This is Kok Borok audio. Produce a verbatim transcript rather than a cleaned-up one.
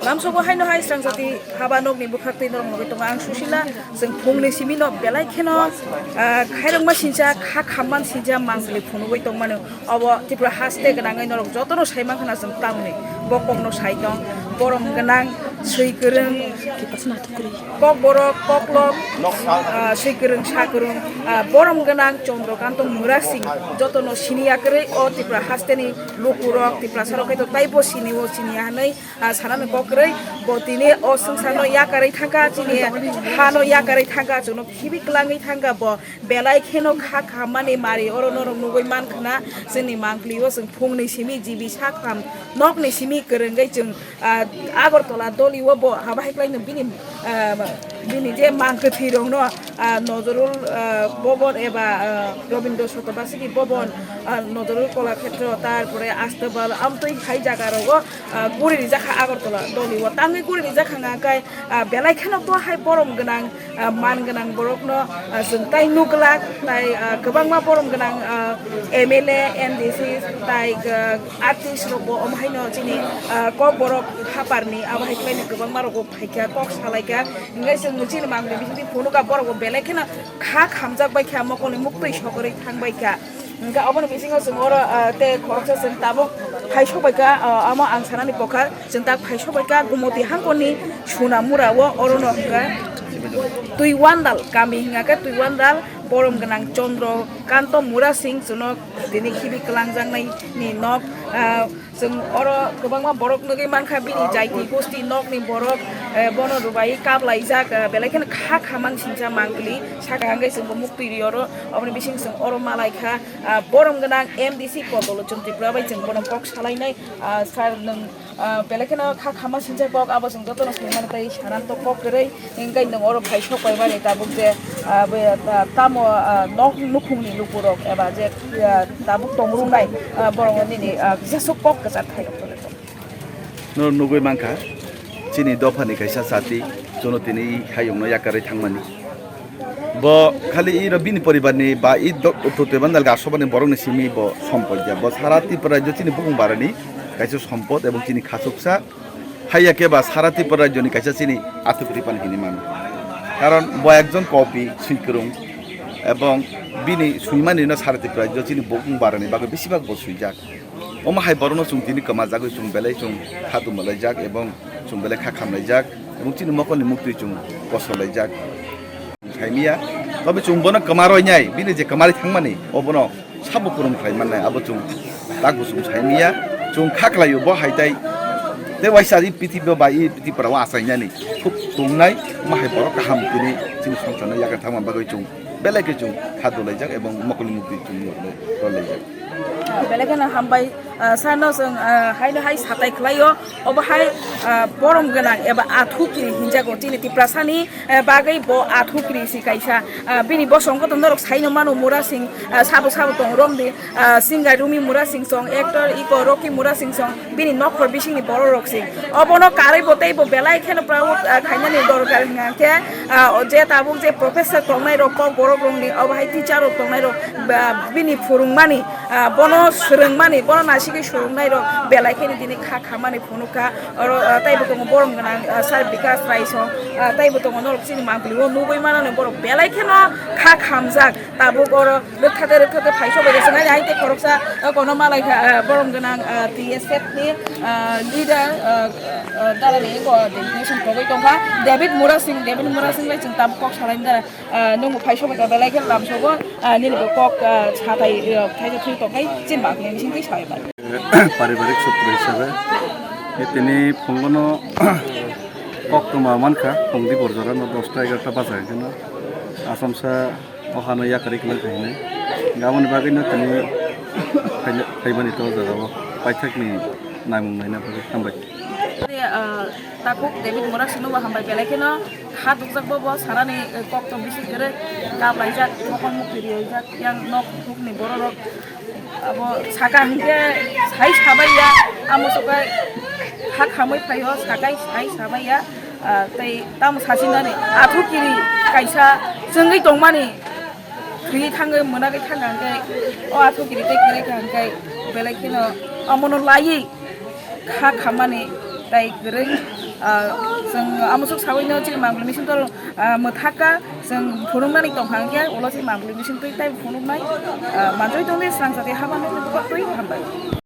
Amsogo haino hai srang jati haba nokni bwkhak twi norok nugwi tongo. Ang Susila, chwng phungni simi no belai kheno, ah, khairokma sincha, kha khamman sincha mangpili phunugwi tongmano. Obo Tripura haste gwnangwi norok jotono sai mankha na chwng tamni bo kokno sai tong. Borom gwnang, swi kwrwng, kokborok, koklok, ah, swi kwrwng, sa kwrwng, ah, borom gwnang Chandrakanta Murasing jotono siniya kwrwi o Tripura hasteni lukurok, Tiprasarok hai to taibo sinio, siniya hwnwi, ah, sanani kok kwrwi. Bo tini o swngcharno yakarwi thangkha, chini hano yakarwi thangkha, chwngno khibi kwlangwi thangkha. Bo belai kheno kha khammani mari oro norok nugwi mankha na, chwngni mangpili o chwng phungni simi G B sakham nokni simi kwrwngwi chwng, ah, Agartala dolio bo haba hai khlaino bini, ah, bini je mangkwthwi rokno, ah, Nazrul, ah, Bhavan eba, ah, Rabindra Shotobasiki Bhavan, ah, Nazrul Kalakhetra, tarpore Astabal, amtwi hai jaga rogo, ah, guri rijak kha Agartala dolio. Tangwi guri rijak kha hwnka khe, ah, belai kheno bo hai borom gwnang, ah, man gwnang borokno, ah, chwng tai nuglak, tai, ah, kwbangma borom gwnang, ah, M L A, M D C, tai, ah, artist rokbo omo haino chini, ah, kokborok haparni abo hai khlaino kwbangma rokbo phaikha, kok salaikha. Hingke chwng chini mangni bisingtwi phunukha, borokbo belai kheno kha khamjak baikha, mokolni muktwi sokorwi thangbaikha. Hingke oboni bisingo chwng oro, ah, tei khoroksa chwng tabuk phai sobaikha, ah, omo ang sanani bokha, chwng tak phai sobaikha Gumoti hangkoni Sunamura o, orono hingke Twiwandal kami hingkha khe Twiwandal borom gwnang Chandrakanta Murasing chwngno tini khibi kwlangjaknaini nok, ah, chwng oro kwbangma borok nugwi mankha, bini jaiti gosti nokni borok, eh, bono rwbai kaplaijak, eh, belai kheno kha khamang singcha mangpili saka hangke chwngbo muktwi ri oro, oboni bising chwng oro malaikha, ah, borom gwnang M D C Kodolo Chwng Tripura bai chwng bono kok salainai, ah, sir nwng, ah, belai kheno kha khama singcha kok abo chwng jotono swimani tei sanani to kok kwrwi. Hingke nwng oro phai sok pai mani tabuk je, ah, be, ah, tamo, ah, nok nukhungni lukurok eba je, ah, tabuk tongrwnai, ah, borok nini, ah, kisa sok kok kwchar thai rok tongwi tongo. No nugwi mankha, chini dophani kaisa chati, chwngno tini hayungno yakarwi thangmani. Bo khali iro bini poribarni ba i do-, Uttor Twiwandal gasobani borokni simi bo sompot ya. Bo sara Tripura rajyo chini bukung barani kaisa sompot ebong chini khachuksa. Haiya khe ba sara Tripura rajyoni kaisa chini athukrwi pan hinwi mano. Karon bo ekjon kopi swikwrwng ebong bini swimani no sara Tripura rajyo chini bukung barani bagwi besibak bo swijak. Omo hai borokno chwng tini kwmajagwi chwng belai chwng kha dumalaijak ebong chwng belai kha khamlaijak ebong chini mokolni muktwi chwng kosolaijak. Saimiya, tobe chwng bono kwma roinai, bini je kwmari thangmani, obono sabo kwrwng khlai mannai, abo chwng tak bo chwng saimiya, chwng kha khlaio bo hai tai. Tei waisa i prithibi o bai i Tripura o achainani khub tongnai, omo hai borok kaham tini chini songsarno yakarwi thangma bagwi chwng belai khe chwng kha dolaijak ebong mokolni muktwi chwng rolaijak. Belai kheno hambai, ah, sano chwng, ah, haino hai satai khlaio, obo hai, ah, borom gwnang eba athukiri hinjago chini Tiprasani, eh, bagwi bo athukiri si kaisa. Ah, bini bosong kotor norok saino mano Murasing, ah, sabo sabo tong romdi, ah, singer Rumi Murasing song, actor iko Rocky Murasing song, bini nokhor bisingni borok rok si. Obono karwi bo tei bo belai kheno proud, ah, khainani dorkar hingkha khe, ah, je tabuk je professor tongnai rok, kok borok rokni obo hai teacher rok tongnai rok, ba, bini phwrwngmani, ah, bono swrwngmani, bono nasigwi swrwngnai rok belai kheno tini kha khamani phunukha. Oro, ah, taibo tongo borom gwnang, ah, sir Bikas Rai song, ah, taibo tongo norok chini mangpili o nugwi mano borok belai kheno kha khamjak. Tabuk oro rwkthate rwkthate phai sobai rwchwnai hai tei khoroksa, ah, kono malai kha, ah, borom gwnang, ah, T S F ni, ah, leader, ah, ah, dalani ego designation togwi tongkha David Murasing, David Murasing bai chwng tabuk kok salaini dara. Ah, nwngbo phai sobai kha belai khe lamsogo, ah, nini bo kok, ah, satai, ah, thaisa thwi tongkhai chini bagwi bisingtwi sai bai. Paribarik sutro hisabe, e tini phungono koktwma mankha, phungdi borjora no dosta egarta baja hwnkhe no Assamsa o hano yakarwi kwlwng kha hinwi. Aboni bagwi no tini phaimani to o jaga o paithakni naimung naina bagwi hambai. Ah, takhuk David Murasing no bo hambai belai kheno. Kha dukjak bo, bo sanani, eh, kok to bisi kwrwi kaplaijak, mokol mukti riyaijak, yang nok hukni bororok abo saka hwnkhe sai sabaiya, amo sokai kha khamwi phaio, sakai sai sabaiya, ah, tei tamo sasinani athukiri kaisa chwngwi tongmani thwi thangwi mwnagwi thangkha hwnkhe o athukiri tei kwrwi kha hwnkhe belai kheno omono laiwi kha khammani Tai kwrwi, ah, chwng amoswk sawi no chini mangpili mising tol, ah, mwthaka chwng phunuknani tongkha hwnkhe ulo chini mangpili mising twi tai phunuknai, ah, manjui tongdi srang sati haba nukni bukhuk twi hambai.